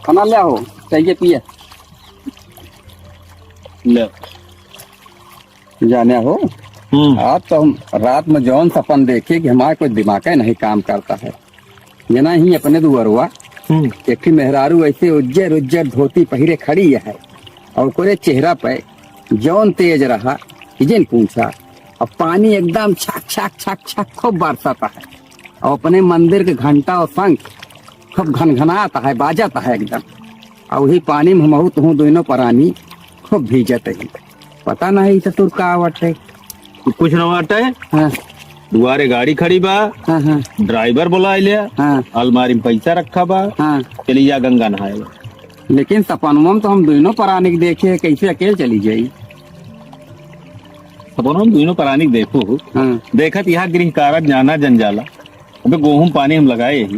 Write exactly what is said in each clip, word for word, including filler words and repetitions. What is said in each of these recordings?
खाना ले आओ, चाहिए पिए। ले। जाने हो, हम्म। आज तो हम रात में जौन सपन देखे कि हमारा कोई दिमाग ही नहीं काम करता है। जना ही अपने दुआरवा, हम्म। एक ठे मेहरारू ऐसे उज्जर उज्जर धोती पहिरे खड़ी है और ओकरे चेहरा पे जौन तेज रहा कि जिन पूछा। अब पानी एकदम छक छक छक छक खूब बरसता है और अपने मंदिर के घंटा और शंख खूब घनघनाता है, बाजता है एकदम। और वही पानी में हमहू तुहू दोनों परानी खूब भीजत ही। पता नहीं ससुर का बाटे। कुछ ना बाटे। हाँ। दुआरे गाड़ी खड़ी बा। हाँ, हाँ। ड्राइवर बुलाए लिया। हाँ। अलमारी में पैसा रखा बा। हाँ। चली जा गंगा नहाए। लेकिन सपनवा में तो हम दोनों परानी के देखे, कैसे अकेले चली जाई? सपनवा में दोनों परानी के देखो। हाँ। देखत यहाँ गृह कारज नाना जंजाला। अबे गोहूं पानी हम लगाए ही।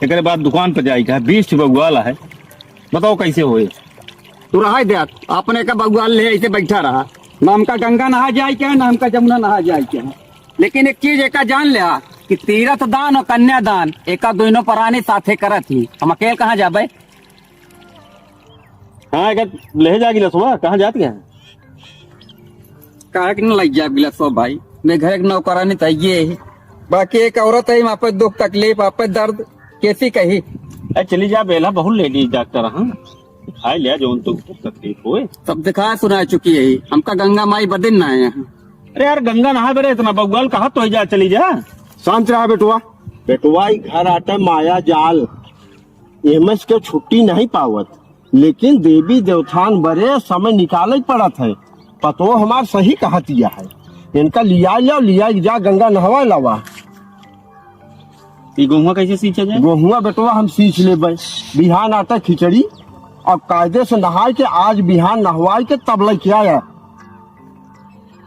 एकरे बाद दुकान पर जाई का, बीस ठे बउआल है, बताओ कैसे होए? तू रहा दे, अपने का बउआल ले ऐसे बैठा रहा। ना हमका गंगा नहा जाए के है, ना हमका जमुना नहा जाए के है। लेकिन एक चीज एका जान ले कि तीरथ दान और कन्यादान एका दोनों परानी साथे करत ही, हम अकेल कहाँ जाबे? हाँ, एक ले जा गिलसवा, कहाँ जाती है? काहे के न लग जाए गिलसवा भाई? मैं घर एक नौकरानी तो ये है, बाकी एक औरत है, वहाँ पे दुख तकलीफ, वहाँ पे दर्द, कैसी कही? ए, चली जा बेला, बहुत लेडीज डॉक्टर, हाँ, दिखाई लिया जो उन तो दुख तकलीफ होए। सब दिखा सुना चुकी है, हमका गंगा माई बदिन ना है यहाँ। अरे यार, गंगा नहा बेरे इतना बउआल कहा तो ही जा, चली जा। शांत रहा बेटुआ। बेटुआ, ई घर आटे माया जाल, एमे से के छुट्टी नहीं पावत, लेकिन देवी देवतान बरे समय निकाले पड़त है। पतो हमार सही कहतिया है, इनका लिया जाओ, लिया जा गंगा नहवा लावा। ई गोहुआ कैसे सींचा जाए? गोहुआ बेटवा हम सींच लेबे, बिहान आटा खिचड़ी और कायदे से नहाए के आज बिहान नहवाए के तब लेके आया।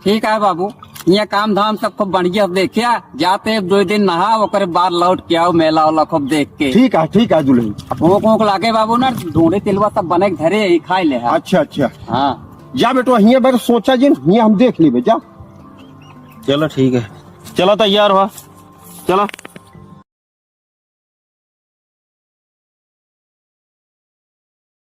ठीक है बाबू, यहाँ काम धाम सब खूब बढ़िया से देखिया, जाते एक दो दिन नहा, ओकरे बाद लौट के आओ, मेला वाला खूब देख के। ठीक है, ठीक है दुल्हन। भूख वूख लागे बाबू ना, ढूंढे तिलवा सब बने के धरे ही खाए ले है। अच्छा, अच्छा। हाँ। जा बेटवा, हियाँ बर सोचा जिन, हियाँ हम देख लेबे, जा। चलो ठीक है, चलो तैयार हो, चलो।